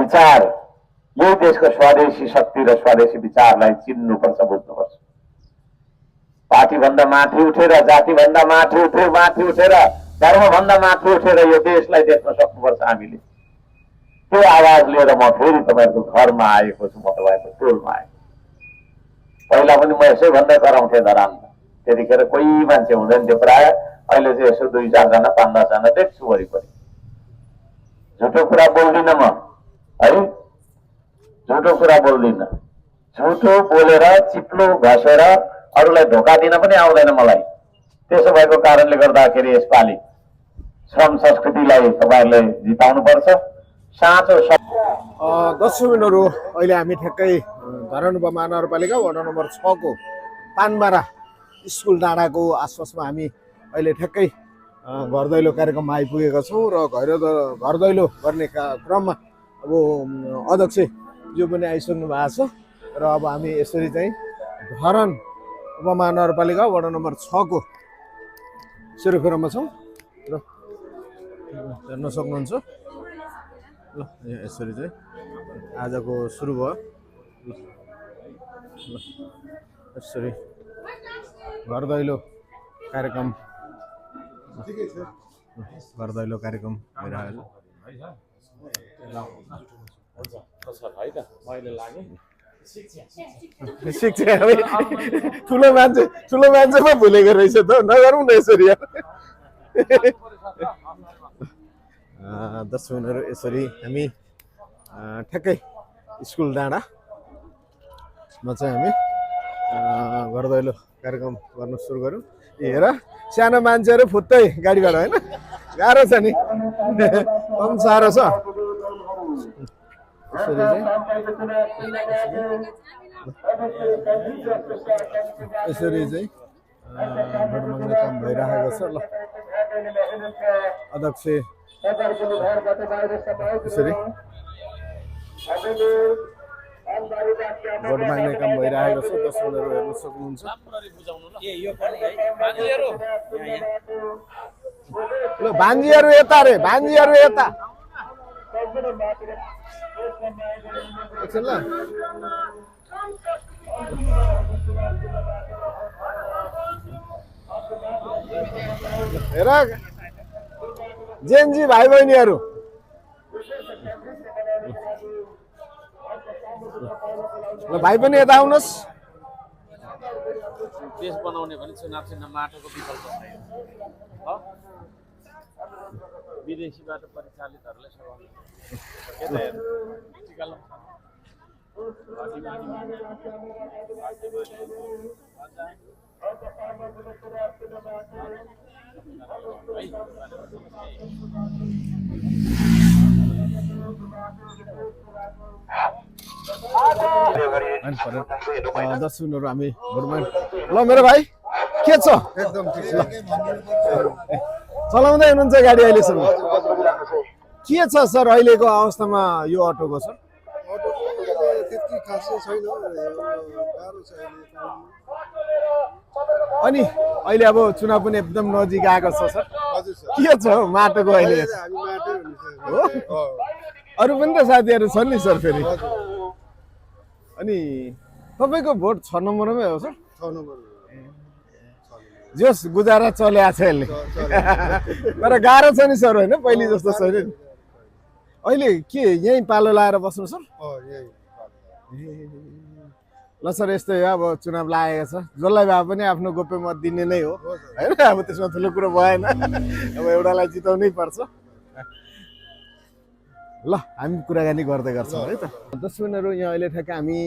विचार यही देशको स्वदेशी शक्ति र स्वदेशी विचारलाई चिन्नुपर्छ, बुझ्नुपर्छ। पार्टीभन्दा माथि उठेर, जातिभन्दा माथि उठेर, धर्मभन्दा माथि उठेर यो देशलाई देख्न सक्नुपर्छ हामीले। त्यो आवाज लिएर म फेरि तपाईँहरूको घरमा आएको छु, म तपाईँको टोलमा आएको। पहिला पनि म यसै भन्दै कराउँथेँ धरानमा, त्यतिखेर कोही मान्छे हुँदैन थियो प्राय। अहिले चाहिँ यसो 2-4 जना 5-10 जना देख्छु वरिपरि। झुटो कुरा बोल्दिनँ म है, झुटो कुरा बोल्दिनँ। झुटो बोलेर चिप्लो घसेर अरूलाई धोका दिन पनि आउँदैन मलाई। त्यसो भएको कारणले गर्दाखेरि यसपालि श्रम संस्कृतिलाई तपाईँहरूले जिताउनुपर्छ। साँचो दर्शक बिन्दुहरू, अहिले हामी ठ्याक्कै धरानुपा महानगरपालिका वडा नम्बर 6 को पानबारा स्कुल डाँडाको आसपासमा हामी अहिले ठ्याक्कै घर दैलो कार्यक्रममा आइपुगेका छौँ र घर दैलो गर्ने क्रममा अब अध्यक्ष जो पनि आइसक्नु भएको छ र अब हामी यसरी चाहिँ धरान उपमहानगरपालिका वडा नम्बर 6 को सेरोफेरोमा छौँ र हेर्न सक्नुहुन्छ। ल यसरी चाहिँ आजको सुरु भयो। यसरी घर दैलो कार्यक्रम भइरहेको छ। शिक्षा ठुलो मान्छे पो भुलेको रहेछ त, नगरौँ न यसरी। दर्शकहरू, यसरी हामी ठ्याक्कै स्कुल डाँडामा चाहिँ हामी घर दैलो कार्यक्रम गर्न सुरु गऱ्यौँ। हेर सानो मान्छेहरू फुत्तै गाडीबाट, होइन गाह्रो छ नि, कम साह्रो छ। यसरी चाहिँ भोट माग्ने काम भइरहेको छ। ल अध्यक्ष यसरी भोट माग्ने काम भइरहेको छ। दर्शकहरू हेर्न सक्नुहुन्छ। ल भान्जीहरू यता रे, भान्जीहरू यता एकछिन। ल हेर जेनजी भाइ बहिनीहरू, ल भाइ पनि यता आउनुहोस्। देश बनाउने भने चुनाव चिन्ह माटोको विकल्प छैन। विदेशीबाट परिचालितहरूलाई दर्शकहरू हामी भोटमा। ल मेरो भाइ के छ? एकदम ठिक छ। चलाउँदै हुनुहुन्छ गाडी अहिलेसम्म? के छ सर अहिलेको अवस्थामा यो अटोको? सर त्यति खासै छैन, गाह्रो छ अनि अहिले अब चुनाव पनि एकदम नजिक आएको छ सर। हजुर सर। के छ माटोको अहिले? हामी माटै हो, अरू पनि त साथीहरू छन् नि सर फेरि। अनि तपाईँको भोट 6 नम्बरमै हो सर? 6 नम्बर। जोस् गुजारा चल्या छ यसले। तर गाह्रो छ नि सर, होइन पहिले जस्तो छैन नि। अहिले के यहीँ पालो लाएर बस्नु सर? ल सर यस्तै हो, अब चुनाव लागेको छ, जसलाई भए पनि आफ्नो गोप्य मत दिने नै हो, होइन? अब त्यसमा ठुलो कुरो भएन, अब एउटालाई जिताउनै पर्छ। ल हामी कुराकानी गर्दै गर्छौँ है त। दर्शकहरू, यहाँ अहिले ठ्याक्कै हामी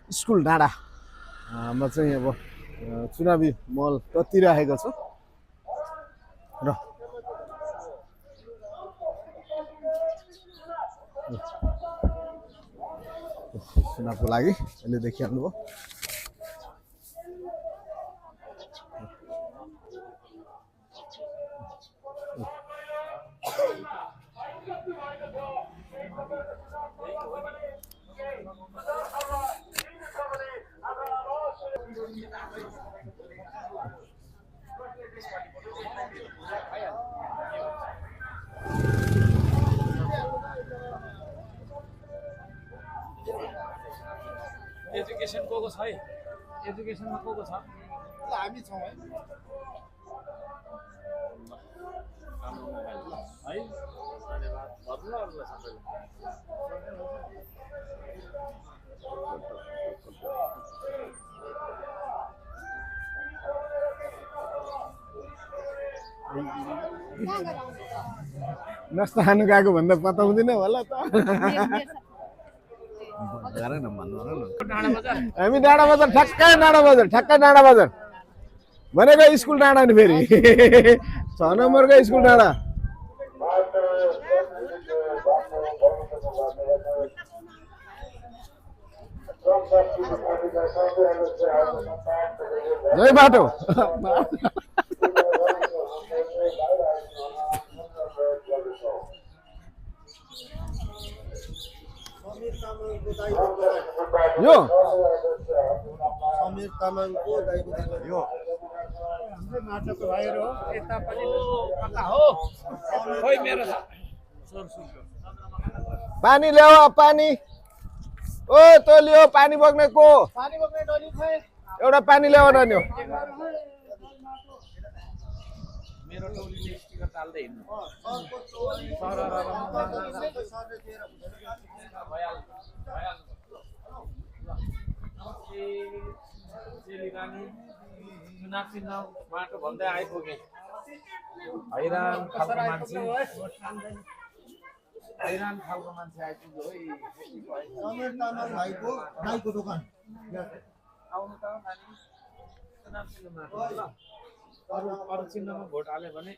स्कुल डाँडामा चाहिँ अब चुनावी माहौल ततिरहेको छ र चुनावको लागि अहिले देखिहाल्नुभयो। एजुकेसन को छ है एजुकेसनमा को छ हामी छौँ है है धन्यवाद भन्नु अरूलाई सबैलाई नास्ता खानु गएको भन्दा पत्ता हुँदैन होला त डाँडा बजार हामी डाँडा बजार ठ्याक्कै डाँडा बजार भनेको स्कुल डाँडा नि फेरि 6 नम्बरको स्कुल डाँडा जय बाटो यो समीर तामाङको दाइको यो हाम्रै माटोको भाइहरू हो यता पनि कता हो खोइ मेरो पानी ल्याऊ पानी ओ तोलियो पानी बोक्ने को पानी बोक्ने डोली खोइ एउटा पानी ल्याऊ न नि मेरो टोलीले स्टिकर टाल्दै हिँड्नु चुनाव चिन्ह माटो भन्दै आइपुगे हैरान खालको मान्छे आइपुग्यो समीर तामाङ भाइको दाइको दोकान आउनु त नानी चुनाव चिन्ह माटो ल अरू चिन्हमा भोट हाल्यो भने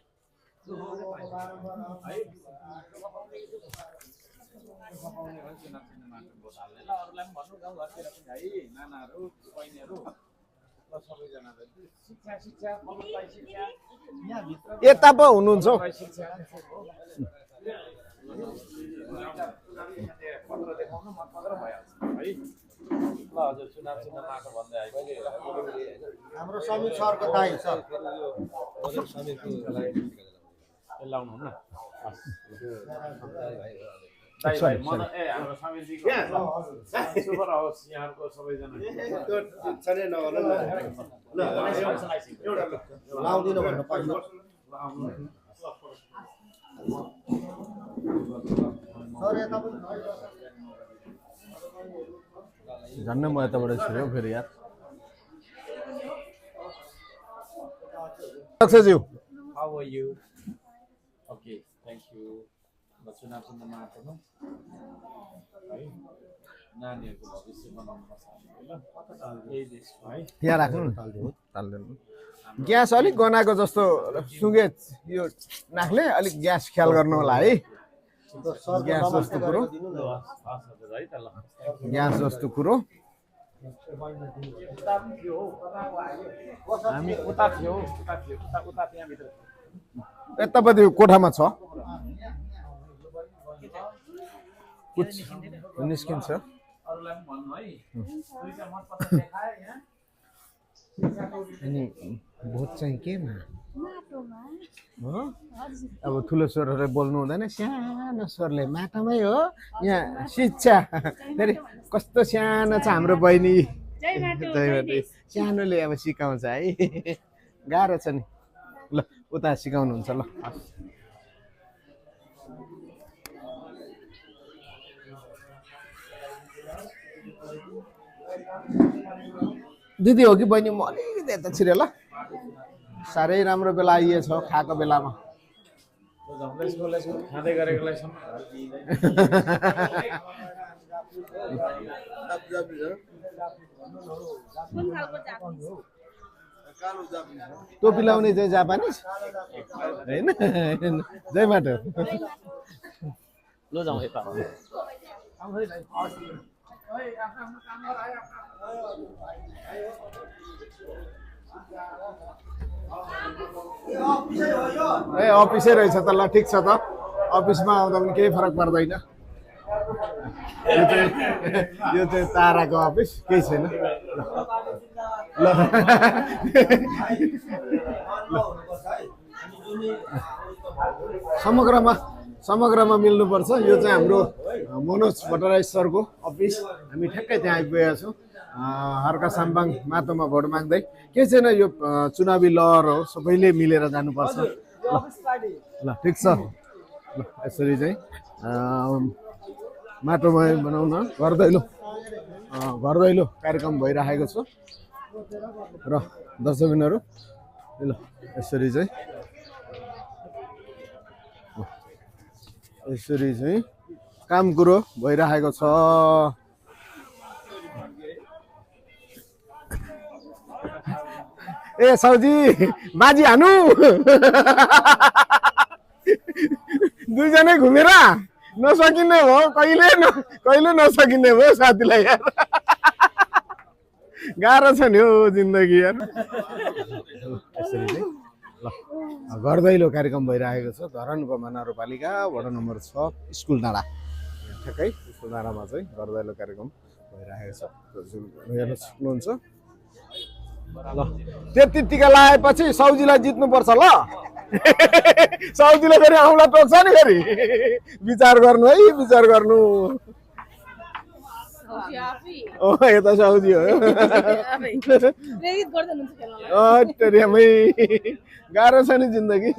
अरूलाई पनि भन्नु गाउँ घरतिर पनि है नानाहरू बहिनीहरू सबैजनाले शिक्षा शिक्षा शिक्षा यता पो हुनुहुन्छ हौ। शिक्षा पत्र देखाउनु मतपत्र भइहाल्छ है ल हजुर चुनाव चिन्ह माटो भन्दै आइपुग्यो हाम्रो समीर सरको दाइ छ लाउनु न दाइ भाइ मन ए हाम्रो समीरजीको शुभ रहोस् यहाँको सबैजना लाउँदिन भन्नु पाइयो सर यता पनि झन्नै म यताबाट छिर्यो फेरि यार सक्सेज्यू How are you? Okay, thank you. चुनाव चिन्ह माटोमा है नानीहरूको भविष्य बनाउनु पर्छ ल यही देशको है यहाँ राख्नु न ताल्दैन ग्यास अलिक गनाएको जस्तो सुगे यो नाख्ले अलिक ग्यास ख्याल गर्नु होला है ग्यास जस्तो कुरो है त ल ग्यास जस्तो कुरो हामी उता थियो उता त्यहाँभित्र यतापट्टि कोठामा छ निस्किन्छ अरूलाई पनि भन्नु है दुईटा मतपत्र देखाए यहाँ अनि भोट चाहिँ केमा हो अब ठुलो स्वरहरूले बोल्नु हुँदैन सानो स्वरले माटामै हो यहाँ शिक्षा फेरि कस्तो सानो छ हाम्रो बहिनी सानोले अब सिकाउँछ है गाह्रो छ नि ल उता सिकाउनुहुन्छ ल दिदी हो कि बहिनी म अलिकति यता छिरे ल साह्रै राम्रो बेला आइएछ खाएको बेलामा खाँदै गरेकोलाई टोपी लाउने चाहिँ जापानिज होइन जय माटो ल जाउँ यता ए अफिसै रहेछ त ल ठिक छ त अफिसमा आउँदा पनि केही फरक पर्दैन यो चाहिँ ताराको अफिस केही छैन ल समग्रमा मिल्नुपर्छ यो चाहिँ हाम्रो मनोज भट्टराई सरको अफिस हामी ठ्याक्कै त्यहाँ आइपुगेका छौँ हर्का साम्बाङ माटोमा भोट माग्दै के छैन यो चुनावी लहर हो सबैले मिलेर जानुपर्छ ल ठिक छ ल यसरी चाहिँ माटोमा बनाउन घर दैलो कार्यक्रम भइरहेको छ र दर्शकबिनहरू ल यसरी चाहिँ काम कुरो भइरहेको छ ए साउजी बाजी हानु दुईजनै घुमेर नसकिने भयो कहिले नसकिने भयो साथीलाई यार गाह्रो छ नि हौ जिन्दगी यार यसरी चाहिँ ल घर दैलो कार्यक्रम भइरहेको छ धरान उपमहानगरपालिका वडा नम्बर 6 स्कुल डाँडा ठ्याक्कै स्कुल डाँडामा चाहिँ घर दैलो कार्यक्रम भइरहेको छ हेर्न सक्नुहुन्छ ल त्यति टिका लगाएपछि साउजीलाई जित्नुपर्छ ल साउजीले फेरि आउँला टोक्छ नि फेरि विचार गर्नु है विचार गर्नु यता साउजी हो टेरियामै गाह्रो छ नि जिन्दगी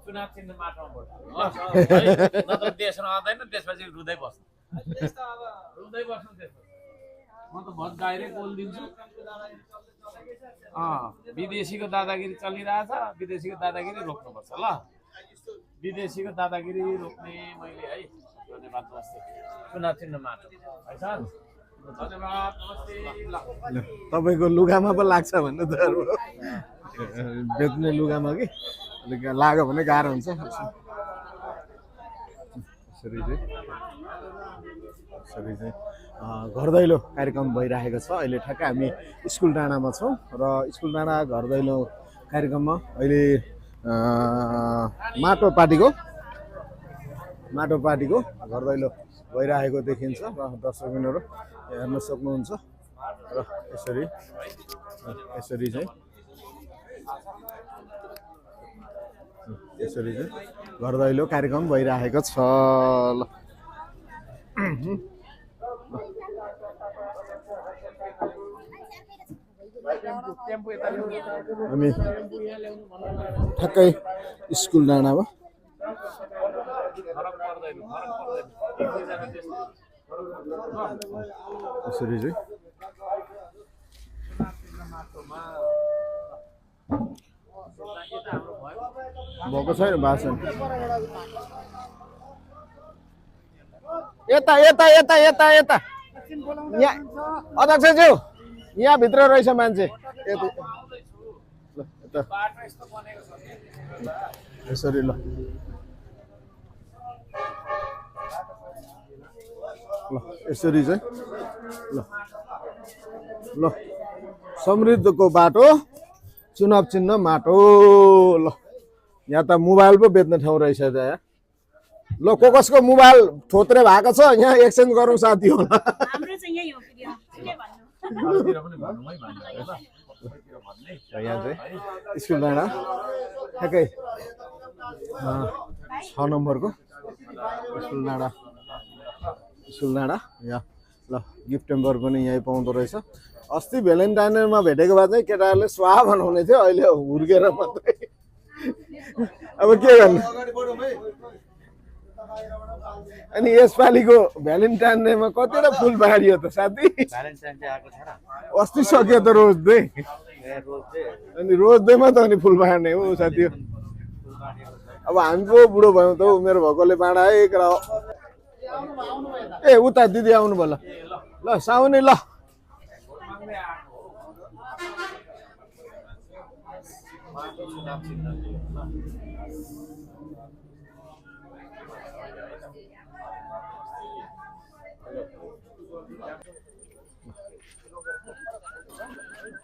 चुनाव चिन्ह माटोमा भोट नत्र देश रहँदैन त्यसपछि रुँदै बस्नु रुँदै बस्नु त्यसपछि म त भोट डाइरेक्ट बोलिदिन्छु विदेशीको दादागिरी चलिरहेछ विदेशीको दादागिरी रोक्नुपर्छ ल विदेशीको दादागिरी रोक्ने मैले है धन्यवाद नमस्ते चुनाव चिन्ह माटो है सर धन्यवाद नमस्ते तपाईँको लुगामा पो लाग्छ भन्ने त बेच्ने लुगामा कि लाग्यो भने गाह्रो हुन्छ यसरी चाहिँ घर दैलो कार्यक्रम भइरहेको छ अहिले ठ्याक्कै हामी स्कुल डाँडामा छौँ र स्कुल डाँडा घर दैलो कार्यक्रममा अहिले माटो पार्टीको घर दैलो भइरहेको देखिन्छ र दर्शकबिनहरू हेर्न सक्नुहुन्छ र यसरी चाहिँ घर दैलो कार्यक्रम भइरहेको छ ल हामी ठ्याक्कै स्कुल डाँडामा यसरी चाहिँ भएको छैन भाषण यता यता यता यता यता यहाँ अध्यक्षज्यू यहाँ भित्र रहेछ मान्छे यसरी ल यसरी चाहिँ ल समृद्धको बाटो चुनाव चिन्ह माटो ल यहाँ त मोबाइल पो बेच्ने ठाउँ रहेछ त यहाँ ल कसको मोबाइल थोत्रे भएको छ यहाँ एक्सचेन्ज गरौँ साथी होला यहाँ चाहिँ स्कुल डाँडा ठ्याक्कै 6 नम्बरको स्कुल डाँडा यहाँ ल गिफ्ट टेम्पर पनि यहीँ पाउँदो रहेछ अस्ति भ्यालेन्टाइनमा भेटेको भए चाहिँ केटाहरूले स्वाहा बनाउने थियो अहिले हुर्केर मात्रै अब के गर्नु अनि यसपालिको भ्यालेन्टाइन डेमा कतिवटा फुल बाँडियो त साथी अस्ति सक्यो त रोज डे अनि रोज डेमा त अनि फुल बाँड्ने हो साथी अब हामी पो बुढो भयौँ त उमेर भएकोले बाँडाएक र ए उता दिदी आउनु भयो ल साउनी ल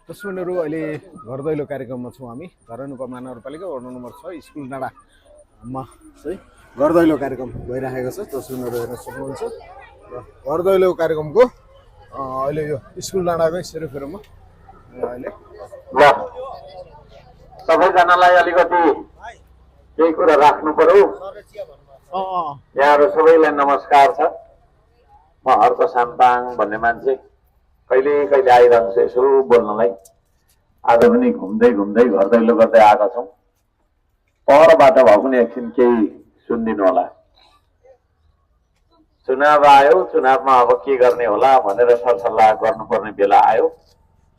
दर्शकहरू अहिले घर दैलो कार्यक्रममा छौँ हामी धरानुपा महानगरपालिका वडा नम्बर 6 स्कुल डाँडामा चाहिँ घर दैलो कार्यक्रम भइरहेको छ। दर्शकहरू हेर्न सक्नुहुन्छ र घर दैलो कार्यक्रमको अहिले यो स्कुल डाँडाकै सेरोफेरोमा अहिले ल सबैजनालाई अलिकति केही कुरा राख्नु पर्यो। यहाँहरू सबैलाई नमस्कार छ। म हर्क साम्पाङ भन्ने मान्छे कहिले कहिले आइरहन्छु यसो बोल्नलाई। आज पनि घुम्दै घुम्दै घर दैलो गर्दै आएका छौँ। परबाट भए पनि एकछिन केही सुनिदिनु होला। चुनाव आयो, चुनावमा अब के गर्ने होला भनेर सरसल्लाह गर्नुपर्ने बेला आयो।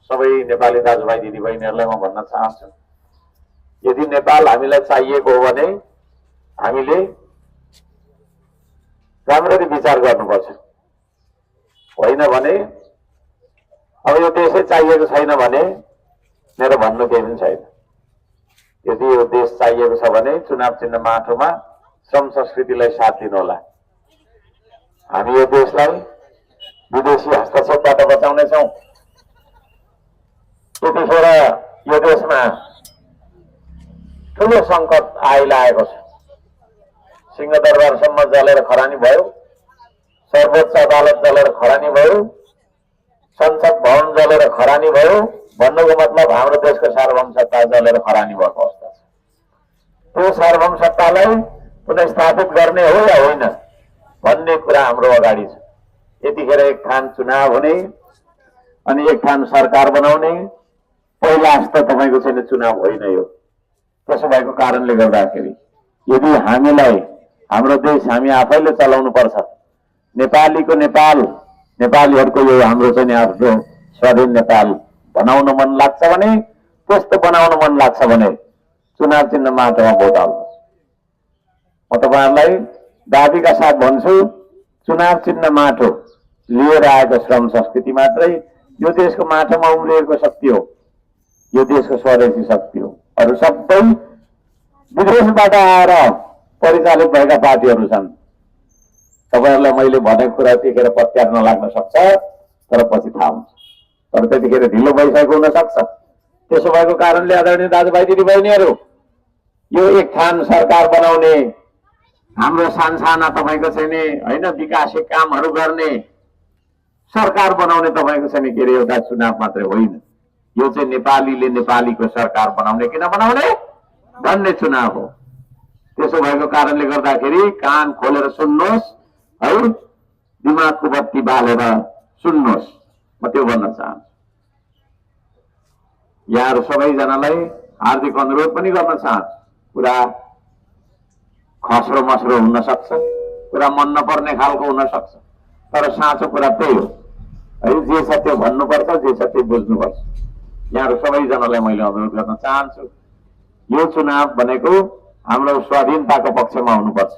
सबै नेपाली दाजुभाइ दिदीबहिनीहरूलाई म भन्न चाहन्छु, यदि नेपाल हामीलाई चाहिएको हो भने हामीले राम्ररी विचार गर्नुपर्छ। होइन भने अब यो देशै चाहिएको छैन भने मेरो भन्नु केही पनि छैन। यदि यो देश चाहिएको छ भने चुनाव चिन्ह माटोमा श्रम संस्कृतिलाई साथ दिनु होला। हामी यो देशलाई विदेशी हस्तक्षेपबाट बचाउनेछौँ। त्यतिखेर यो देशमा ठुलो सङ्कट आइलागेको छ। सिंहदरबारसम्म जलेर खरानी भयो, सर्वोच्च अदालत जलेर खरानी भयो, संसद भवन जलेर खरानी भयो। भन्नुको मतलब हाम्रो देशको सार्वभौम सत्ता जलेर खरानी भएको अवस्था छ। त्यो सार्वभौम सत्तालाई पुनर्स्थापित गर्ने हो या होइन भन्ने कुरा हाम्रो अगाडि छ। यतिखेर एक ठाउँ चुनाव हुने अनि एक ठाउँ सरकार बनाउने पहिला जस्तो तपाईँको चाहिँ चुनाव होइन यो। त्यसो भएको कारणले गर्दाखेरि यदि हामीलाई हाम्रो देश हामी आफैले चलाउनु पर्छ, नेपालीको नेपाल, नेपालीहरूको यो हाम्रो चाहिँ आफ्नो स्वाधीन नेपाल बनाउन मन लाग्छ भने, त्यस्तो बनाउन मन लाग्छ भने चुनाव चिन्ह माटोमा भोट हाल्नुहोस्। म तपाईँहरूलाई दाबीका साथ भन्छु, चुनाव चिन्ह माटो लिएर आएको श्रम संस्कृति मात्रै यो देशको माटोमा उम्रिएको शक्ति हो, यो देशको स्वदेशी शक्ति हो। अरू सबै विदेशबाट आएर परिचालित भएका पार्टीहरू छन्। तपाईँहरूलाई मैले भनेको कुरा त्यतिखेर पत्यार नलाग्न सक्छ, तर पछि थाहा हुन्छ। तर त्यतिखेर ढिलो भइसकेको हुन सक्छ। त्यसो भएको कारणले आदरणीय दाजुभाइ दिदीबहिनीहरू, यो एक ठाउँ सरकार बनाउने, हाम्रो सानसाना तपाईँको चाहिँ नि होइन विकासे कामहरू गर्ने सरकार बनाउने तपाईँको चाहिँ नि के अरे एउटा चुनाव मात्रै होइन। यो चाहिँ नेपालीले नेपालीको सरकार बनाउने किन बनाउने भन्ने चुनाव हो। त्यसो भएको कारणले गर्दाखेरि कान खोलेर सुन्नुहोस् है, दिमागको बत्ती बालेर सुन्नुहोस्। म त्यो भन्न चाहन्छु। यहाँहरू सबैजनालाई हार्दिक अनुरोध पनि गर्न चाहन्छु। कुरा खस्रो मस्रो हुन सक्छ, कुरा मन नपर्ने खालको हुन सक्छ, तर साँचो कुरा त्यही हो है। जे छ त्यो भन्नुपर्छ, जे छ त्यो बुझ्नुपर्छ। यहाँहरू सबैजनालाई मैले अनुरोध गर्न चाहन्छु, यो चुनाव भनेको हाम्रो स्वाधीनताको पक्षमा हुनुपर्छ।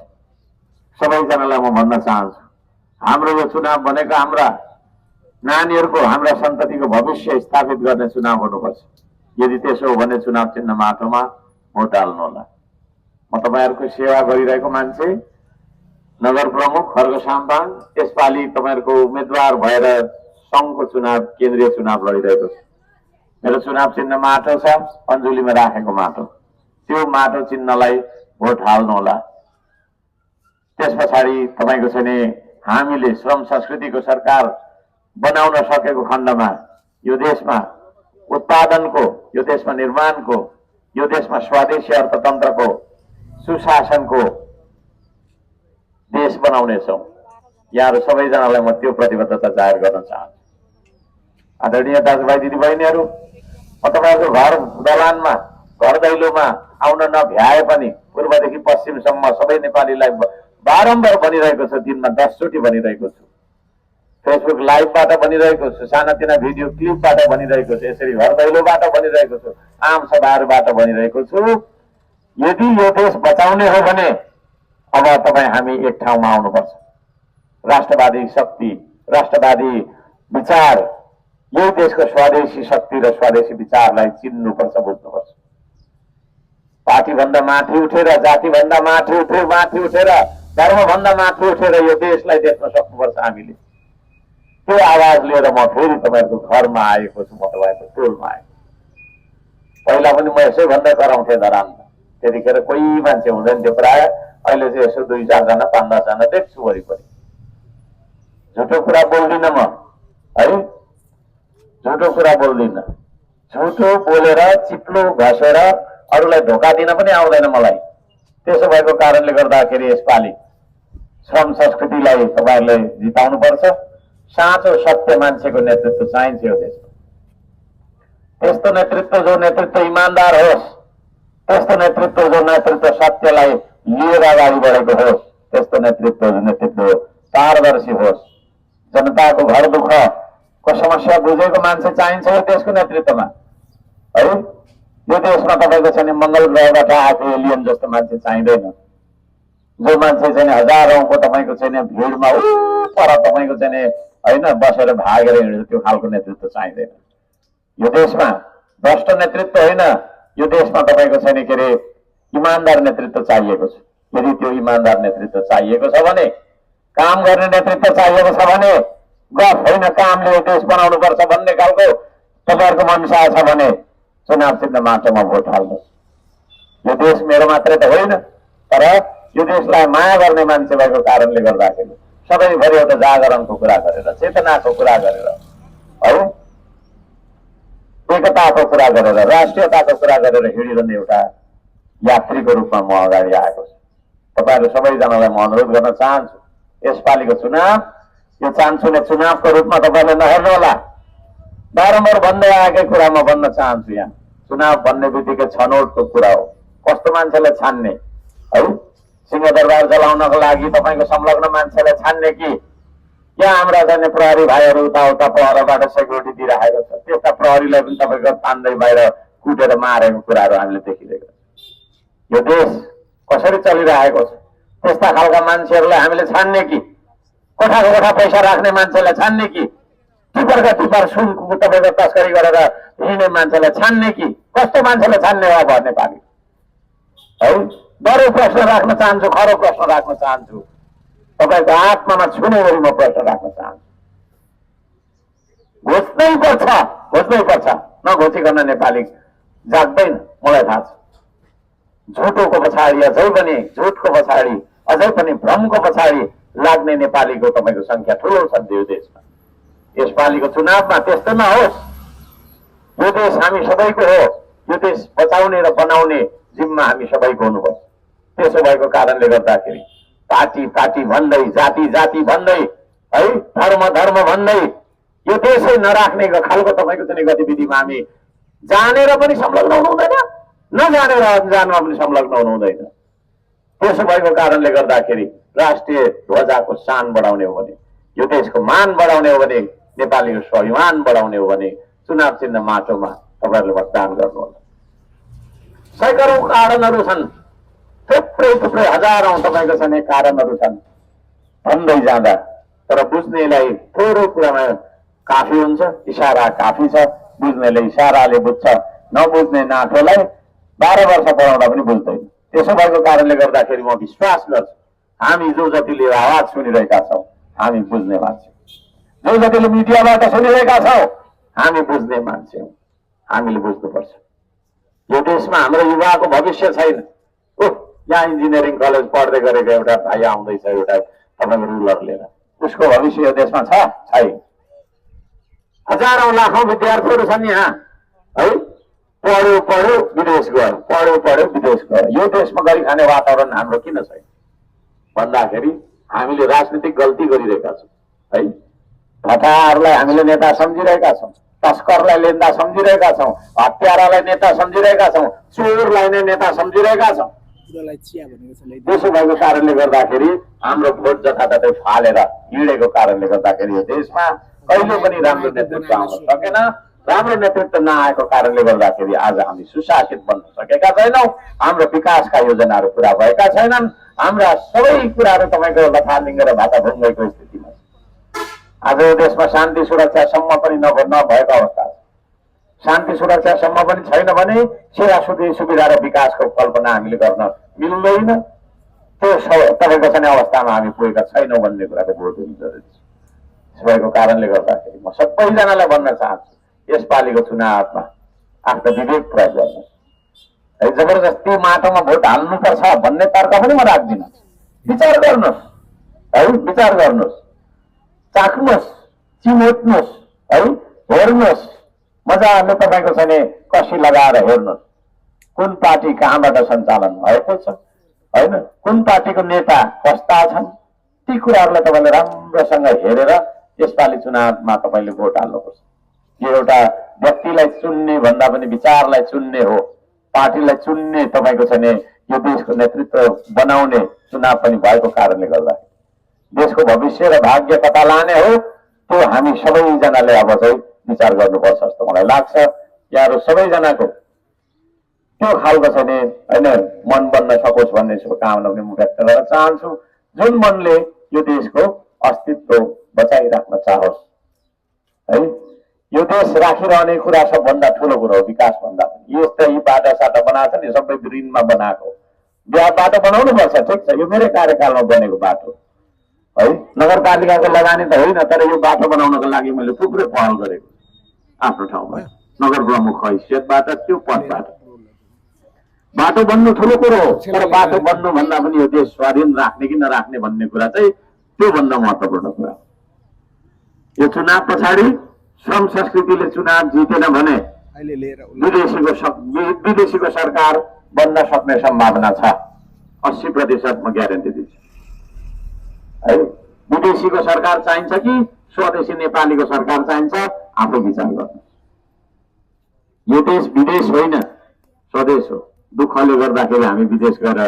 सबैजनालाई म भन्न चाहन्छु, हाम्रो यो चुनाव भनेको हाम्रा नानीहरूको, हाम्रा सन्ततिको भविष्य स्थापित गर्ने चुनाव हुनुपर्छ। यदि त्यसो हो भने चुनाव चिन्ह माटोमा भोट हाल्नु होला। म तपाईँहरूको सेवा गरिरहेको मान्छे, नगर प्रमुख खर्ग साम्पाङ, यसपालि तपाईँहरूको उम्मेद्वार भएर सङ्घको चुनाव, केन्द्रीय चुनाव लडिरहेको छु। मेरो चुनाव चिन्ह माटो छ, पञ्जुलीमा राखेको माटो। त्यो माटो चिन्हलाई भोट हाल्नु होला। त्यस पछाडि तपाईँको चाहिँ नि हामीले श्रम संस्कृतिको सरकार बनाउन सकेको खण्डमा यो देशमा उत्पादनको, यो देशमा निर्माणको, यो देशमा स्वदेशी अर्थतन्त्रको, सुशासनको देश बनाउनेछौँ। यहाँहरू सबैजनालाई म त्यो प्रतिबद्धता जाहेर गर्न चाहन्छु। आदरणीय दाजुभाइ दिदीबहिनीहरू, म तपाईँहरूको घर दलानमा, घर दैलोमा आउन नभ्याए पनि पूर्वदेखि पश्चिमसम्म सबै नेपालीलाई बारम्बार भनिरहेको छु, दिनमा 10 चोटि भनिरहेको छु। फेसबुक लाइभबाट भनिरहेको छु, सानातिना भिडियो क्लिपबाट भनिरहेको छु, यसरी घर दैलोबाट भनिरहेको छु, आम सभाहरूबाट भनिरहेको छु। यदि यो देश बचाउने हो भने अब तपाईँ हामी एक ठाउँमा आउनुपर्छ। राष्ट्रवादी शक्ति, राष्ट्रवादी विचार, यो देशको स्वदेशी शक्ति र स्वदेशी विचारलाई चिन्नुपर्छ, बुझ्नुपर्छ। पार्टीभन्दा माथि उठेर, जातिभन्दा माथि उठेर, धर्मभन्दा माथि उठेर यो देशलाई देख्न सक्नुपर्छ हामीले। त्यो आवाज लिएर म फेरि तपाईँहरूको घरमा आएको छु, म तपाईँको टोलमा आएको। पहिला पनि म यसै भन्दै कराउँथेँ धरानमा, त्यतिखेर कोही मान्छे हुँदैन थियो प्राय। अहिले चाहिँ यसो 2-4 जना 5-10 जना देख्छु वरिपरि। झुटो कुरा बोल्दिनँ म है, झुटो कुरा बोल्दिनँ। झुटो बोलेर चिप्लो घसेर अरूलाई धोका दिन पनि आउँदैन मलाई। त्यसो भएको कारणले गर्दाखेरि यसपालि श्रम संस्कृतिलाई तपाईँहरूले जिताउनुपर्छ। साँचो सत्य मान्छेको नेतृत्व चाहिन्छ यो देशमा। त्यस्तो नेतृत्व जो नेतृत्व इमान्दार होस्, त्यस्तो नेतृत्व जो नेतृत्व सत्यलाई लिएर अगाडि बढेको होस्, त्यस्तो नेतृत्व पारदर्शी होस्, जनताको घर दुःखको समस्या बुझेको मान्छे चाहिन्छ यो देशको नेतृत्वमा है। यो देशमा तपाईँको चाहिँ मङ्गल ग्रहबाट आएको एलियन जस्तो मान्छे चाहिँदैन। जो मान्छे चाहिँ हजारौंको तपाईँको चाहिँ भिडमा पर तपाईँको चाहिँ होइन बसेर भागेर हिँड्छ, त्यो खालको नेतृत्व चाहिँदैन यो देशमा। भ्रष्ट नेतृत्व होइन, यो देशमा तपाईँको छैन के अरे इमान्दार नेतृत्व चाहिएको छ। यदि त्यो इमान्दार नेतृत्व चाहिएको छ भने, काम गर्ने नेतृत्व चाहिएको छ भने, गफ होइन कामले यो देश बनाउनु पर्छ भन्ने खालको तपाईँहरूको मनसा छ भने चुनाव चिन्ह माटोमा भोट हाल्नुहोस्। यो देश मेरो मात्रै त होइन, तर यो देशलाई माया गर्ने मान्छे भएको कारणले गर्दाखेरि सबैभरि एउटा जागरणको कुरा गरेर, चेतनाको कुरा गरेर है, एकताको कुरा गरेर, राष्ट्रियताको कुरा गरेर हिँडिरहने एउटा यात्रीको रूपमा म अगाडि आएको छु। तपाईँहरू सबैजनालाई म अनुरोध गर्न चाहन्छु, यसपालिको चुनाव यो चान्सुने चुनावको रूपमा तपाईँले नहेर्नु होला। बारम्बार भन्दै आएकै कुरा म भन्न चाहन्छु। यहाँ चुनाव भन्ने बित्तिकै छनौटको कुरा हो। कस्तो मान्छेलाई छान्ने है, सिंहदरबार चलाउनको लागि तपाईँको संलग्न मान्छेलाई छान्ने कि या हाम्रा जाने प्रहरी भाइहरू उता पहराबाट सेक्युरिटी दिइराखेको छ, त्यस्ता प्रहरीलाई पनि तपाईँको तान्दै बाहिर कुटेर मारेको कुराहरू हामीले देखिरहेको छ। यो देश कसरी चलिरहेको छ, त्यस्ता खालका मान्छेहरूलाई हामीले छान्ने कि कोठाको कोठा पैसा राख्ने मान्छेलाई छान्ने कि टिपरका टिपर सुनको तपाईँको तस्करी गरेर हिँड्ने मान्छेलाई छान्ने कि कस्तो मान्छेलाई छान्ने हो भन्ने पार्टी है। बरु प्रश्न राख्न चाहन्छु, खरो प्रश्न राख्न चाहन्छु, तपाईँको आत्मामा छुने गरी म प्रश्न राख्न चाहन्छु। घोच्नै पर्छ, नघोचिकन नेपाली जाग्दैन, मलाई थाहा छ। झुटोको पछाडि अझै पनि, झुटको पछाडि अझै पनि भ्रमको पछाडि लाग्ने नेपालीको तपाईँको संख्या ठुलो छ यो देशमा। यसपालिको चुनावमा त्यस्तो नहोस्। यो देश हामी सबैको हो, यो देश बचाउने र बनाउने जिम्मा हामी सबैको हुनुपर्छ। त्यसो भएको कारणले गर्दाखेरि पार्टी भन्दै, जाति भन्दै है, धर्म भन्दै यो देशै नराख्ने खालको तपाईँको चाहिँ गतिविधिमा हामी जानेर पनि संलग्न हुनु हुँदैन, नजानेर अनजानमा पनि संलग्न हुनु हुँदैन। त्यसो भएको कारणले गर्दाखेरि राष्ट्रिय ध्वजाको शान बढाउने हो भने, यो देशको मान बढाउने हो भने, नेपालीको स्वाभिमान बढाउने हो भने चुनाव चिन्ह माटोमा तपाईँहरूले मतदान गर्नुहोला। सैकौं कारणहरू छन्, थुप्रै हजारौं तपाईँको चाहिँ कारणहरू छन् भन्दै जाँदा, तर बुझ्नेलाई थोरै कुरामा काफी हुन्छ, इशारा काफी छ। बुझ्नेले इशाराले बुझ्छ, नबुझ्ने नाथोलाई 12 वर्ष पढाउँदा पनि बुझ्दैन। त्यसो भएको कारणले गर्दाखेरि म विश्वास गर्छु हामी जो जतिले आवाज सुनिरहेका छौँ हामी बुझ्ने मान्छे, जो जतिले मिडियाबाट सुनिरहेका छौँ हामी बुझ्ने मान्छे हौँ। हामीले बुझ्नुपर्छ यो देशमा हाम्रो युवाको भविष्य छैन। यहाँ इन्जिनियरिङ कलेज पढ्दै गरेको एउटा भाइ आउँदैछ, एउटा तपाईँको रुलर लिएर, उसको भविष्य यो देशमा छैन। हजारौं लाखौं विद्यार्थीहरू छन् यहाँ है, पढ्यो विदेश गयो, पढ्यो विदेश गयो। यो देशमा गरी खाने वातावरण हाम्रो किन छैन भन्दाखेरि हामीले राजनीतिक गल्ती गरिरहेका छौँ है। भटाहरूलाई हामीले नेता सम्झिरहेका छौँ, तस्करलाई नेता सम्झिरहेका छौँ, हत्यारालाई नेता सम्झिरहेका छौँ, चोरलाई नै नेता सम्झिरहेका छौँ। त्यसो भएको कारणले गर्दाखेरि हाम्रो भोट जताततै फालेर हिँडेको कारणले गर्दाखेरि यो देशमा कहिले पनि राम्रो नेतृत्व आउन सकेन। राम्रो नेतृत्व नआएको कारणले गर्दाखेरि आज हामी सुशासित बन्न सकेका छैनौँ। हाम्रो विकासका योजनाहरू पुरा भएका छैनन्। हाम्रा सबै कुराहरू तपाईँको लथालिङ्ग र भाताभुङ्गेको स्थितिमा आज यो देशमा शान्ति सुरक्षासम्म पनि नभएको अवस्था छ। शान्ति सुरक्षासम्म पनि छैन भने सेवा सुविधा र विकासको कल्पना हामीले गर्न मिल्दैन। त्यो तपाईँको चाहिँ अवस्थामा हामी पुगेका छैनौँ भन्ने कुराको बोध हुनु जरुरी छ। भएको कारणले गर्दाखेरि म सबैजनालाई भन्न चाहन्छु यसपालिको चुनावमा आफ्नो विवेक प्रयोग गर्नुहोस् है। जबरजस्ती माटोमा भोट हाल्नुपर्छ भन्ने तर्क पनि म राख्दिनँ। विचार गर्नुहोस् है, विचार गर्नुहोस्, चाख्नुहोस्, चिमोट्नुहोस् है, हेर्नुहोस् मजाले तपाईँको चाहिँ नि कसी लगाएर हेर्नुहोस् कुन पार्टी कहाँबाट सञ्चालन भएको छ होइन, कुन पार्टीको नेता कस्ता छन्, ती कुराहरूलाई तपाईँले राम्रोसँग हेरेर यसपालि चुनावमा तपाईँले भोट हाल्नुपर्छ। यो एउटा व्यक्तिलाई चुन्ने भन्दा पनि विचारलाई चुन्ने हो, पार्टीलाई चुन्ने तपाईँको चाहिँ यो देशको नेतृत्व बनाउने चुनाव पनि भएको कारणले गर्दा देशको भविष्य र भाग्य कता लाने हो त्यो हामी सबैजनाले अब चाहिँ विचार गर्नुपर्छ जस्तो मलाई लाग्छ। यहाँहरू सबैजनाको त्यो खालको चाहिँ होइन मन बन्न सकोस् भन्ने शुभकामना पनि म व्यक्त गर्न चाहन्छु। जुन मनले यो देशको अस्तित्व बचाइराख्न चाहोस् है, यो देश राखिरहने कुरा सबभन्दा ठुलो कुरो हो विकास भन्दा पनि। यस्तो यी बाटो साटो बनाएको छ नि सबै ग्रिनमा बनाएको बाटो बनाउनु पर्छ, ठिक छ, यो मेरै कार्यकालमा बनेको बाटो है, नगरपालिकाको लगानी त होइन, तर यो बाटो बनाउनको लागि मैले थुप्रै पहल गरेको आफ्नो ठाउँमा नगर प्रमुख हैसियतबाट त्यो पदबाट। बाटो बन्नु ठुलो कुरो हो, तर बाटो बन्नु भन्दा पनि यो देश स्वाधीन राख्ने कि नराख्ने भन्ने कुरा चाहिँ त्योभन्दा महत्त्वपूर्ण कुरा। यो चुनाव पछाडि श्रम संस्कृतिले चुनाव जितेन भने विदेशीको सरकार बन्न सक्ने सम्भावना छ। 80% म ग्यारेन्टी दिन्छु है। विदेशीको सरकार चाहिन्छ कि स्वदेशी नेपालीको सरकार चाहिन्छ, आफै विचार गर्नु। यो देश विदेश होइन, स्वदेश हो। दुःखले गर्दाखेरि हामी विदेश गएर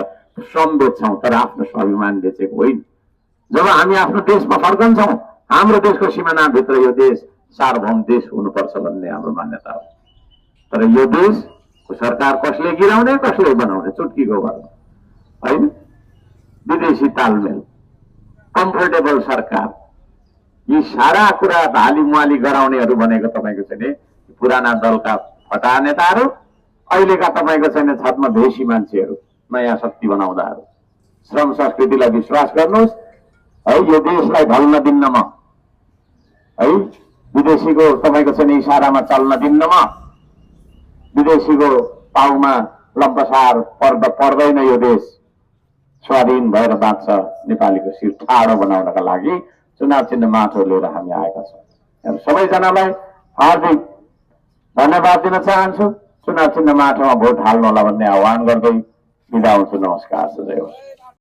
श्रम बेच्छौँ तर आफ्नो स्वाभिमान बेचेको होइन। जब हामी आफ्नो देशमा फर्कन्छौँ हाम्रो देशको सिमानाभित्र यो देश सार्वभौम देश हुनुपर्छ भन्ने हाम्रो मान्यता हो। तर यो देशको सरकार कसले गिराउने कसले बनाउने चुटकीको भरमा होइन। विदेशी तालमेल, कम्फर्टेबल सरकार, यी सारा कुरा हालीमुहाली गराउनेहरू भनेको तपाईँको चाहिँ पुराना दलका फटा नेताहरू, अहिलेका तपाईँको चाहिँ छतमा भेसी मान्छेहरू, नयाँ शक्ति बनाउँदाहरू। श्रम संस्कृतिलाई विश्वास गर्नुहोस् है, यो देशलाई ढल्न दिन्न म है, विदेशीको तपाईँको चाहिँ इसारामा चल्न दिन्न म, विदेशीको पाउमा लम्पसार पर्दैन। यो देश स्वाधीन भएर बाँच्छ। नेपालीको शिर ठाडो बनाउनका लागि चुनाव चिन्ह माटो लिएर हामी आएका छौँ। सबैजनालाई हार्दिक धन्यवाद दिन चाहन्छु। चुनाव चिन्ह माटोमा भोट हाल्नु होला भन्ने आह्वान गर्दै बिदा हुन्छु। नमस्कार, जय होस्।